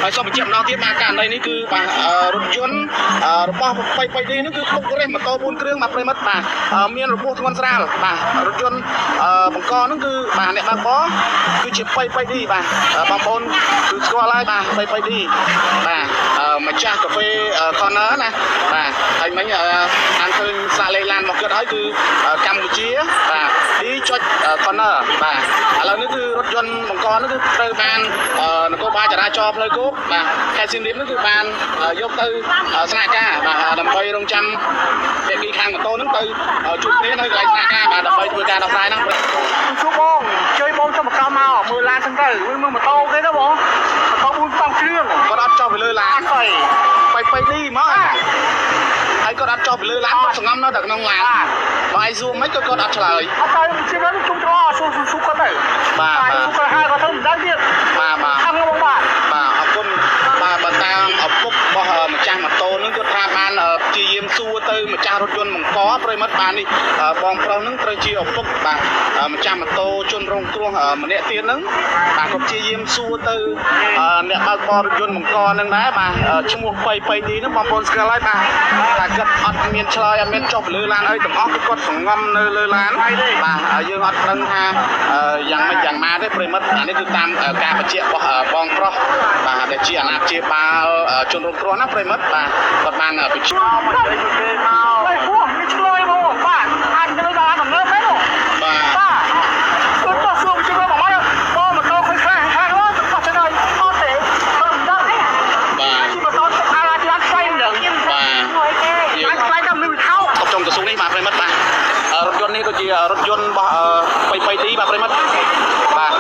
ហើយសូមបញ្ជាក់ម្ដងទៀតបាទករណីនេះគឺបាទរថយន្តរបស់ប៉ៃប៉ៃឌីនេះគឺបុករេះម៉ូតូ4គ្រឿងបាទប្រិមិត្តបាទមានរបួសធ្ងន់ស្រាលបាទរថយន្តបង្កហ្នឹងគឺបាទអ្នកបើកបរគឺជាប៉ៃប៉ៃឌីបាទបងប្អូនគឺស្គាល់ហើយបាទប៉ៃប៉ៃឌីបាទម្ចាស់កាហ្វេ Corner ណាបាទហើយមិញអានឃើញសាកលេខឡានមកគិតហើយគឺកម្ពុជាបាទ D ចុច Corner បាទឥឡូវនេះគឺរថយន្តបង្កនេះគឺត្រូវបាននគរបាលចរាចរណ៍ផ្លូវគោកបាទខេត្តសៀមរាបនេះគឺបានយកទៅស្នាក់ការបាទដើម្បីរងចាំភាគីខាងម៉ូតូនឹងទៅជួបគ្នានៅកន្លែងស្នាក់ការបាទដើម្បីធ្វើការដោះស្រាយហ្នឹង ជួបបងជួយបងចុះមកកោមកមើលឡានហ្នឹងទៅមើលម៉ូតូគេទៅបងម៉ូតូ4តង់គ្រឿង គាត់អត់ចុះពីលើឡាន អត់ទេ ប៉ៃប៉ៃឌីមកហើយគាត់អត់ចុះពីលើឡានគាត់សង្ងំនៅតែក្នុងឡានបើឯងសួរមិនក៏គាត់អត់ឆ្លើយ អត់ទៅជាងជុំច្រកសួរសួរគាត់ទៅ បាទបាទ សួរគាត់ហើយគាត់ទៅមិនដឹងទៀត បាទបាទ ខាងបងបាទ បាទអរគុណបាទបើតាមឪពុករបស់ម្ចាស់ម៉ូតូនឹងគាត់ថាបានព្យាយាមសួរទៅម្ចាស់រថយន្តបង្កប្រិមិត្តបាទនេះបងប្រុសនឹងត្រូវជាឪពុកបាទម្ចាស់ម៉ូតូជនរងគ្រោះម្នាក់ទៀតនឹងបាទក៏ព្យាយាមសួរទៅអ្នកបើកបររថយន្តបង្កនឹងដែរបាទឈ្មោះប៉ៃប៉ៃឌីនឹងបងប្អូនស្គាល់ហើយបាទតែគាត់អត់មានឆ្លើយអត់មានចុះទៅលើឡានអីទាំងអស់គឺគាត់សង្ងំនៅលើឡានបាទយើងអត់ដឹងថាយ៉ាងម៉េចយ៉ាងម៉ាទេប្រិមិត្តអានេះគឺតាមការបញ្ជាក់របស់បងប្រុសបាទដែលជាអាណាព្យាបាលជនរងគ្រោះណាប្រិមិត្តបាទគាត់បានបញ្ជា មកនិយាយគេមកហើយហួសនេះឆ្លើយមកបាទអាចទៅដល់ដំណើបមែន បាទ បាទគាត់ទៅសួរជិះមកមកបងម៉ូតូឃើញខ្លះខាងនោះទៅគាត់ទៅហើយអត់ទេមិនដឹង បាទ ជិះម៉ូតូទៅអាឡាឡានខ្វែងនឹង បាទ ឡានខ្វែងដល់មនុស្សថោក តបចុងកស៊ូនេះបាទប្រិមិត្តបាទរថយន្តនេះក៏ជារថយន្តរបស់ប៉ៃប៉ៃឌីបាទប្រិមិត្តបាទ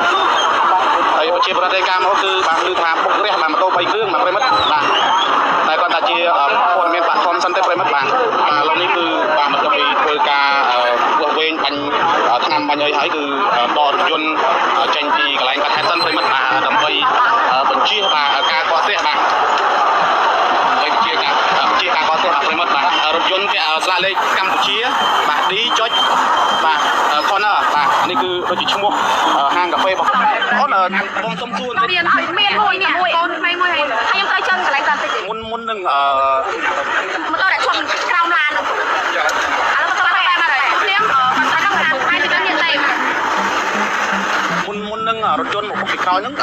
ហើយប្រជាប្រដ្ឋការមកគឺបាទឮថាបុករះបាទម៉ូតូ3គ្រឿងបាទប្រិមិត្តបាទតែគាត់ថាជាព័ត៌មានបាក់ខំសិនទេប្រិមិត្តបាទបាទឥឡូវនេះគឺបាទមកទៅធ្វើការវាស់វែងបាញ់ថ្នាំបាញ់អីហើយគឺដករថយន្តចេញពីកន្លែងកាត់ហេតុសិនប្រិមិត្តបាទដើម្បីបញ្ជាបាទការកកស្ទះបាទដើម្បីបញ្ជាការបញ្ជាការកកស្ទះបាទប្រិមិត្តបាទរថយន្តពាក់ស្លាកលេខកម្ពុជាបាទ D ចុចបាទ Corner បាទនេះគឺដូចជាឈ្មោះហាងកាហ្វេរបស់អូនបងសុំសួរបន្តិច មានមានមួយនេះកូនក្មេងមួយហើយខ្ញុំត្រូវចឹងកន្លែងតាមតិច មុនមុននឹងអឺ ម៉ូតូដែលឈប់ក្រោមឡាននោះឥឡូវម៉ូតូបែបមកហើយភ្លាមគាត់ថាហ្នឹងហើយទៅនេះទេ មុនមុននឹងរថយន្តមកបុកពីក្រោយហ្នឹង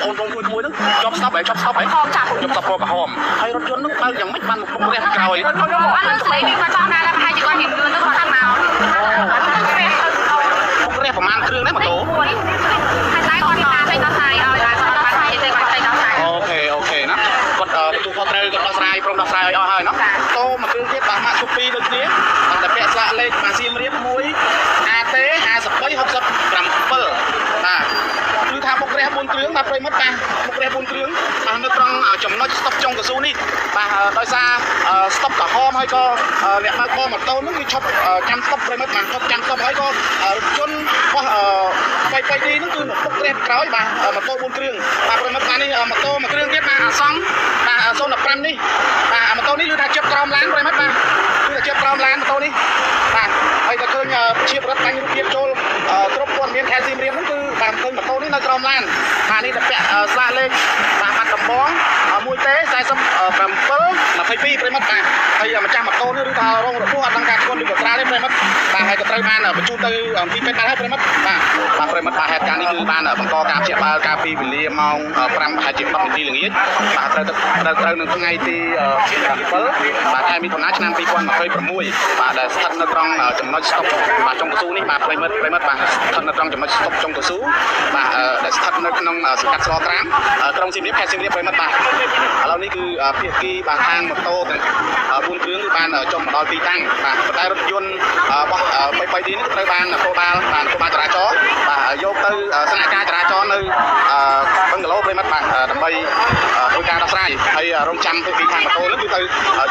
អូនបងមួយមួយហ្នឹងជាប់ស្តប់ហើយជាប់ស្តប់ហើយ ខំចាប់ ជាប់ស្តប់ពណ៌ក្រហមហើយរថយន្តហ្នឹងបើកយ៉ាងម៉េចបានមកបុករះពីក្រោយ អត់នឹងស្ដីពីគាត់ចង់ណាដែរប្រហែលជាគាត់រៀនយឿនទៅគាត់ថាមក បុករះប្រហែលគ្រឿងដែរម៉ូតូ មួយហើយតែគាត់តាមចេញដោះស្រាយឲ្យគាត់បានចេញគាត់ចេញដោះស្រាយ OK OK ណាគាត់ទទួលខុសត្រូវគាត់ដោះស្រាយព្រមដោះស្រាយឲ្យអស់ហើយណាតោមួយគ្រឿងទៀតបាទម៉ាក់ស៊ូពីដូចគ្នាបាទតែពាក់ស្លាកលេខបាទសៀមរាប1 AT 5367បាទគឺថាបុករះ4គ្រឿងបាទប្រិមិត្តបាទបុករះ4គ្រឿងបាទនៅត្រង់ចំណុចស្តុបចុងកស៊ូនេះបាទដោយសារស្តុបក្រហមហើយក៏អ្នកបើកបរម៉ូតូហ្នឹងគឺឈប់ចាំស្តុបប្រិមិត្តបាទឈប់ចាំស្តុបហើយក៏រថយន្តរបស់ប៉ៃប៉ៃឌីហ្នឹងគឺមកបុករះក្រោយបាទម៉ូតូ4គ្រឿងបាទប្រិមិត្តបាទនេះម៉ូតូមួយគ្រឿងទៀតបាទអាសង់បាទ015នេះបាទម៉ូតូនេះគឺថាជាប់ក្រោមឡានប្រិមិត្តបាទគឺថាជាប់ក្រោមឡានម៉ូតូនេះបាទហើយតែឃើញជាប្រដ្ឋបាញ់រូបភាពចូលគ្រប់ព័ត៌មានខេត្តសៀមរាបហ្នឹងគឺបាទឃើញម៉ូតូនេះនៅក្រោមឡានបាទនេះតែពាក់ស្លាកលេខបាទបាត់ដំបងមួយទេ47 22ប្រិមិត្តបាទហើយម្ចាស់ម៉ូតូនេះឬថារងរបួសអត់ដឹងការធ្ងន់ឬក៏ស្រាលទេប្រិមិត្តបាទហើយក៏ត្រូវបានបញ្ជូនទៅមន្ទីរពេទ្យបានហើយប្រិមិត្តបាទបាទប្រិមិត្តបាទហេតុការណ៍នេះគឺបានបង្កការព្យាបាលកាលពីវេលាម៉ោង5ប្រហែលជា10នាទីល្ងាចបាទត្រូវត្រូវត្រូវនៅថ្ងៃទី7បាទខែមិថុនាឆ្នាំ2026បាទដែលស្ថិតនៅត្រង់ចំណុចស្តុបបាទចុងកស៊ូនេះបាទប្រិមិត្តប្រិមិត្តបាទស្ថិតនៅត្រង់ចំណុចស្តុបចុងកស៊ូបាទដែលស្ថិតនៅក្នុងសង្កាត់ស្លត្រាំក្រុងសៀមរាបខេត្តសៀមរាបប្រិមិត្តបាទឥឡូវនេះគឺភាគីបាទខាងម៉ូតូទាំង4គ្រឿងគឺបានចុះមកដល់ទីតាំងបាទប៉ុន្តែរថយន្តរបស់ប៉ៃប៉ៃឌីនេះគឺត្រូវបាននគរបាលបាទនគរបាលចរាចរណ៍បាទយកទៅស្នាក់ការចរាចរណ៍នៅបឹងកាឡូប្រិមិត្តបាទដើម្បីធ្វើការដោះស្រាយហើយរងចាំភាគីខាងម៉ូតូនេះគឺទៅ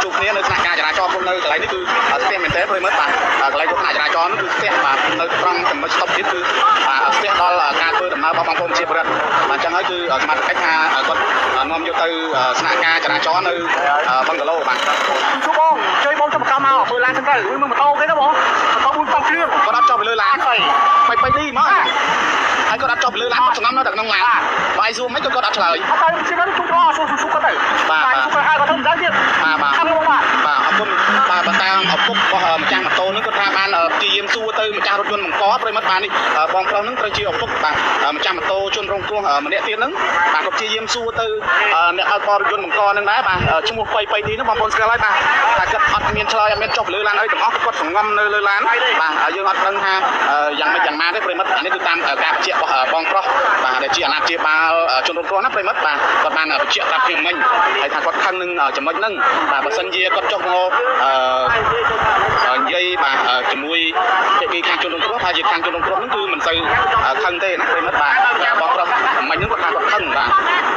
ជួបគ្នានៅស្នាក់ការចរាចរណ៍ពុំនៅកន្លែងនេះគឺស្ទះមែនទែនប្រិមិត្តបាទកន្លែងគ្រោះថ្នាក់ចរាចរណ៍នោះគឺស្ទះបាទនៅត្រង់ចំណុចស្តុបទៀតគឺបាទស្ទះដល់ការធ្វើដំណើររបស់បងប្អូនជាប្រដ្ឋបាទអញ្ចឹងហើយគឺសមត្ថកិច្ចថាគាត់នាំយកទៅស្នាក់ការចរាចរណ៍នៅបឹងកាឡូបាទ ជួបបងជួយបងចុះមកកោមកមើលឡានហ្នឹងទៅមើលម៉ូតូគេទៅបងម៉ូតូ4តង់គ្រឿង គាត់អត់ចុះពីលើឡាន អត់ទេ ប៉ៃប៉ៃឌីមកហើយ ហើយគាត់អត់ចុះលើឡានគាត់សងំនៅតែក្នុងឡានបើឲ្យសួរមិនគាត់អត់ឆ្លើយ អត់ទៅជាគាត់ជួយអត់សួរសួរគាត់ទៅ បាទបាទ សួរគាត់ហើយគាត់ទៅមិនដឹងទៀត បាទបាទ ខាងមកបាទ បាទអរគុណបាទបើតាមឪពុករបស់ម្ចាស់ម៉ូតូនឹងគាត់ថាបានព្យាយាមសួរទៅម្ចាស់រថយន្តបង្កប្រិមិត្តបាទនេះបងប្រុសនឹងត្រូវជាឪពុកបាទម្ចាស់ម៉ូតូជនរងគ្រោះម្នាក់ទៀតហ្នឹងបាទគាត់ព្យាយាមសួរទៅអ្នកបើកបររថយន្តបង្កហ្នឹងដែរបាទឈ្មោះប៉ៃប៉ៃទីហ្នឹងបងប្អូនស្គាល់ហើយបាទថាគាត់អត់មានឆ្លើយអត់មានចុះលើឡានអីទាំងអស់គាត់សងំនៅលើឡានបាទយើងអត់ដឹងថាយ៉ាងម៉េចយ៉ាងម៉ាទេប្រិមិត្តអានេះគឺតាមការបញ្ជាក់របស់បងប្រុសបាទដែលជាអាណាព្យាបាលជនរងគ្រោះណាប្រិមិត្តបាទគាត់បានបញ្ជាក់ប្រាប់ខ្ញុំមិញហើយថាគាត់ខឹងនឹងចំណុចហ្នឹងបាទបើសិនជាគាត់ចុះមកនិយាយបាទជាមួយភាគីខាងជនរងគ្រោះថាជាខាងជនរងគ្រោះហ្នឹងគឺមិនសូវខឹងទេណាប្រិមិត្តបាទបងប្រុសមិញហ្នឹងគាត់ថាគាត់ខឹងបាទ។